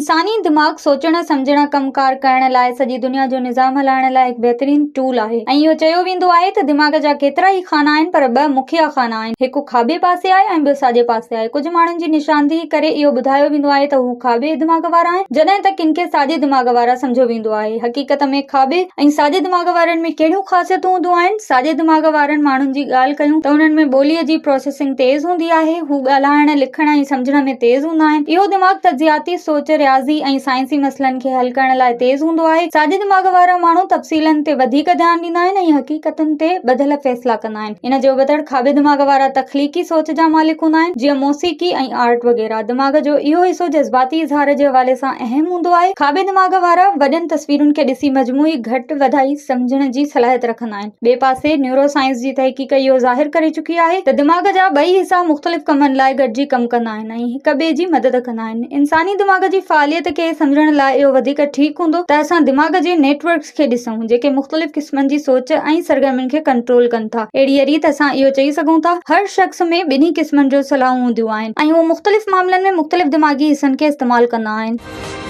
انساني دماغ سوچڻ، سمجهڻ، ڪم ڪار ڪرڻ لاء سڄي دنيا جو نظام هلائڻ لاء هڪ بهترين ٽول آهي ۽ اهو چيو ويندو آهي ته دماغ جا ڪيترا ئي خانا آهن پر ٻه مکيه خانا آهن هڪ کاٻي پاسي آهي ۽ ٻيو ساڄي پاسي آهي ڪجهه ماڻهن جي نشاندهي ڪري اهو ٻڌايو ويندو آهي ته هو کاٻي دماغ وارا آهن جڏهن ته ڪن کي ساڄي دماغ وارا سمجهيو ويندو آهي حقيقت ۾ کاٻي ۽ ساڄي دماغ وارن ۾ ڪهڙيون خاصيتون هونديون آهن ساڄي دماغ وارن ماڻهن جي ڳالهه ڪيون ته انهن ۾ ٻوليء جي پروسيسنگ تيز هوندي آهي هو ڳالهائڻ، لکڻ ۽ سمجهڻ ۾ تيز هوندا آهن. اهو دماغ تجزياتي سوچ، رياضي ۽ سائنسي مسئلن کي حل ڪرڻ لاء تيز هوندو آهي. ساڄي دماغ وارا ماڻهو تفصيلن تي وڌيڪ ڌيان ڏيندا آهن ۽ حقيقتن تي ٻڌل فيصلا ڪندا آهن. ان جي ابتڙ کاٻي دماغ وارا تخليقي سوچ جا مالڪ هوندا آهن، جيئن موسيقي ۽ آرٽ وغيره. دماغ جو اهو حصو جذباتي اظهار جي حوالي سان اهم هوندو آهي. کاٻي دماغ وارا وڏين تصويرن کي ڏسي مجموعي گهٽ وڌائي سمجهڻ جي صلاحيت رکندا آهن. ٻئي پاسي نيورو سائنس جي تحقيق اهو ظاهر ڪري چڪي آهي ته دماغ جا ٻئي حصا مختلف ڪمن لاء گڏجي ڪم ڪندا آهن ۽ هڪ ٻئي جي مدد ڪندا آهن. انساني دماغ جي فعاليت کي سمجهڻ لاء اهو وڌيڪ ٺيڪ هوندو ته اسان دماغ جي نيٽ ورڪس کي ڏسون جيڪي مختلف قسمن جي سوچ ۽ سرگرمين کي ڪنٽرول ڪن ٿا. اهڙيء ريت اسان اهو چئي سگهون ٿا هر شخص ۾ ٻنهي قسمن جون صلاحون هونديون آهن ۽ هو مختلف معاملن ۾ مختلف دماغي حصن کي استعمال ڪندا آهن.